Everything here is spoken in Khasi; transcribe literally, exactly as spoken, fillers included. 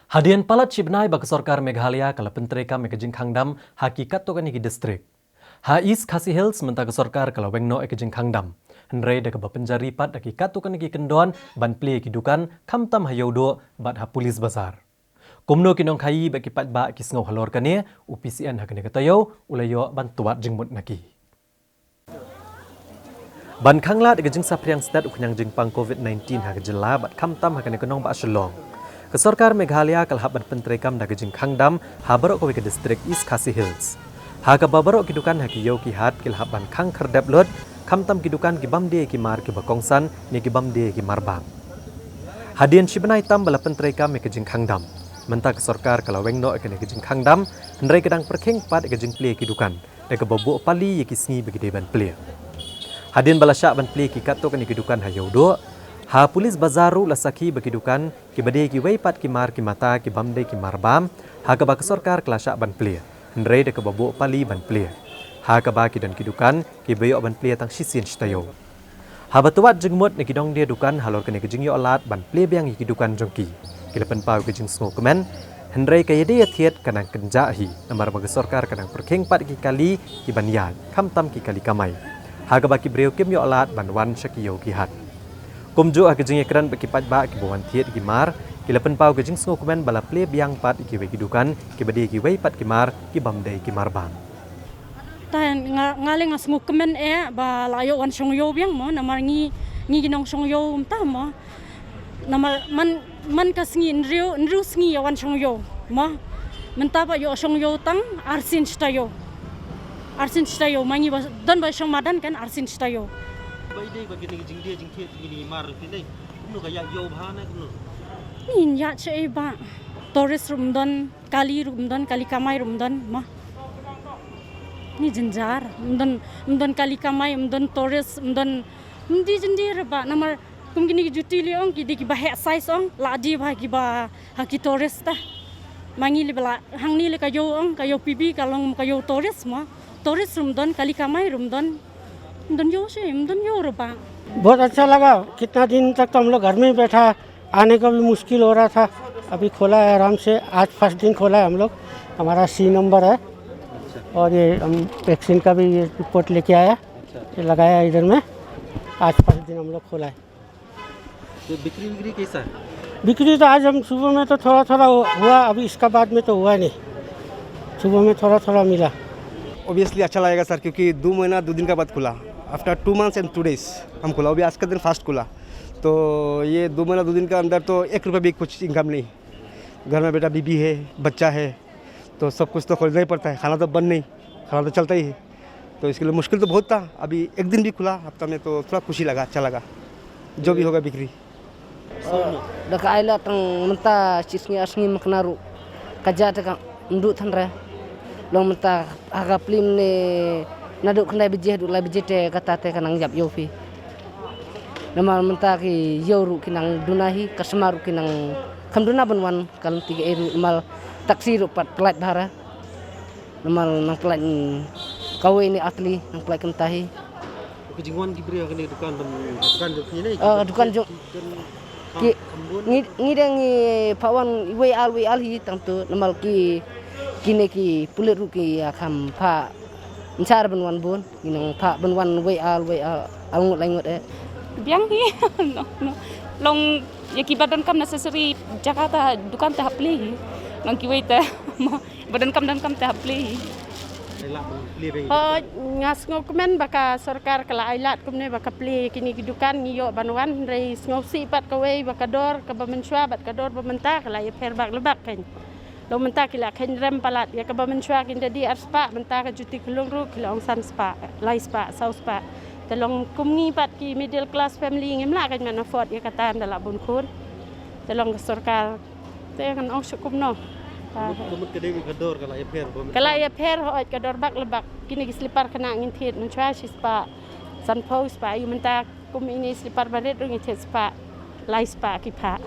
Hadien palat shi bnai ba ka sorkar Meghalaya ka la pyntreikam ïa ka jingkhang dam ha ki katto katne ki distrik. Ha East Khasi Hills mynta ka sorkar ka la weng noh ïa ka jingkhang dam, hynrei da kaba pynjari pat da ki katto katne ki kyndon ban plie ïa ki dukan, khamtam ha Ïewduh bad ha Police Bazar. Kumno ki nongkhaii bad ki paidbah ki sngew halor kane, u P C N ha kane ka taïew u la ïoh ban tuat jingmut na ki. Ban khanglad ïa ka jingsaphriang stet u khñiang jingpang COVID nineteen ha ka jylla bad khamtam ha kane ka nongbah Shillong, ka sorkar Meghalaya ka la hap ban pyntreikam da ka jingkhang dam ha baroh kawei ka distrik East Khasi Hills, ha kaba baroh ki dukan ha ki ïew ki hat ki la hap ban khang khyrdep lut, khamtam ki dukan ki bam die ki mar kiba kongsan ne ki bam die ki mar bam. Hadien shi bnai tam ba la pyntreikam ïa ka jingkhang dam, mynta ka sorkar ka la weng noh ïa kane ka jingkhang dam, hynrei ka dang pyrkhing pat ïa ka jingplie ki dukan da kaba buh pali ïa ki sngi ba ki dei ban plie. Hadien ba la shah ban plie ki katto katne ki dukan ha Ïewduh, ha Police Bazar ruh la sakhi ba ki dukan kiba dei kiwei pat ki mar ki mata ki bam dei ki mar bam, ha kaba ka sorkar ka la shah ban plie, hynrei da kaba buh pali ban plie, ha kaba ki don ki dukan kiba ïoh ban plie tang shisien shi taïew. Haba tuat jingmut na ki nongdie dukan halor kane ka jingïoh lad ban plie biang ïa ki dukan jong ki, ki la pynpaw ïa ka jingsngewkmen, hynrei ka ïadei ïathied ka nang kynjah hi, namar ba ka sorkar ka nang pyrkhing pat ïa ki kali ki ban ïaid, khamtam ki kali kamai, ha kaba ki briew kim ïoh lad ban wan sha ki ïew ki hat. Kumjuh ha ka jingïakren bad ki paidbah kiba wan thied ïa ki mar, ki la pynpaw ïa ka jingsngewkmen ba la plie biang pat ïa kiwei ki dukan kiba dei kiwei pat ki mar ki bam dei ki mar bam. Ta nga, nga leh nga sngewkmen eh ba la ïoh wan shong ïew biang mo, namar ngi, ngi ki nongshong ïew mynta mo. Namar man, man ka sngi hynriew, hynriew sngi ïa wan shong ïew mo. Mynta ba ïoh shong ïew tang arsien shi taïew. Arsien shi taïew, ma ngi ba don ba shong madan kan arsien shi taïew. Ba i dei ba kine ki jingdie jingthied kine ki mar phi dei. Kumno ka ïa ïew bha ne kumno? Ngin ïa che ei ba. Tourist ruh ym don, kali ruh ym don, kali kamai ruh ym don mo. Ni jynjar, ym don, ym don kali kamai, ym don tourist, ym don, ym die jyndie re ba, namar kum kine ki juti lei ong ki dei kiba heh size ong, la die bha kiba ha ki tourist ta. Ma ngi lei ba la, hangne lei ka ïew ong, ka ïew P B ka long ka ïew tourist mo. Tourist ruh ym don, kali kamai ruh ym don. Ym don ïew shi, ym don ïew re ba. बहुत अच्छा लगा, कितना दिन तक तो हम लोग घर में ही बैठा, आने का भी मुश्किल हो रहा था। अभी खोला है आराम से, आज फर्स्ट दिन खोला है हम लोग। हमारा सी नंबर है और ये हम वैक्सीन का भी ये रिपोर्ट लेके आया, ये लगाया इधर में। आज फर्स्ट दिन हम लोग खोला है। तो बिक्री विक्री कैसा है? बिक्री तो आज हम सुबह में तो थोड़ा थोड़ा हु-, हुआ, अभी इसका बाद में तो हुआ नहीं, सुबह में थोड़ा थोड़ा मिला। ऑब्वियसली अच्छा लगेगा सर, क्योंकि दो महीना दो दिन का बाद खुला, after two months and two days हम खुला। अभी आज का दिन फर्स्ट खुला, तो ये दो महीना दो दिन का अंदर तो एक रुपये भी कुछ इनकम नहीं। घर में बेटा बीबी है, बच्चा है, तो सब कुछ तो खरीदना ही पड़ता है, खाना तो बंद नहीं, खाना तो चलता ही है। तो इसके लिए मुश्किल तो बहुत था। अभी एक दिन भी खुला हफ्ता में, तो थोड़ा खुशी लगा, अच्छा लगा, जो भी होगा बिक्री। Da ka ai la tang mynta shi sngi ar sngi mynta ruh ka ja te ka ndu than re. Long mynta ha ka plim ne naduh khyndai baje haduh lai baje te kata te ka nang ïap ïew phi. Namar mynta ki ïew ruh ki nang duna hi, customer ruh ki nang kham duna ban wan, ka lynti ka ei ruh namar taxi ruh pat pynlait bha re. Namar nang pynlait, mm, kawei ne ar tylli nang pynlait kumta hi. Ka jingwan ki briew ha kane ka dukan ban, dukan jong phi ne? Ah, dukan jong ki, ngi, ngi dang ngi phah wan iwei ar, iwei ar hi tang tu, namar ki, kine ki pulit ruh ki ïa kham phah nchar ban wan bun, ngi nang phah ban wan iwei ar, iwei ar, ar ngut lai ngut eh. Biang hi, no, no. Long ïa kiba donkam necessary jaka ta, dukan ta hap plie hi. Long kiwei ta. Ba donkam donkam te hap plie hi. Ai lad ban plie biang. Oh, nga sngewkmen ba ka sorkar ka la ai lad kumne ba ka plie kine ki dukan, ngi ïoh ban wan, hynrei sngewsih pat kawei ba ka dor kaba mynshuwa bad ka dor ba mynta ka la ïapher bak le bak khein. Long mynta ki la khein rem palat, ïa kaba mynshuwa kin da die ar spah, mynta ka juti khlung ruh ki la ong san spah, lai spah, saw spah. Te long kum ngi pat ki middle class family ngim lah khein ban afford ïa kata, ynda lah bun khun. Te long ka sorkar Te ngan ong shu kumno. Ka mut, ka mut ka dei ka dor ka la ïapher, ba mynta ka la ïapher, hooid ka dor bak le bak. Kine ki slipar khynnah ngin thied mynshuwa shi spah sanphew spah, ïa mynta kum ine slipar barit ruh ngin thied spah lai spah ki phah.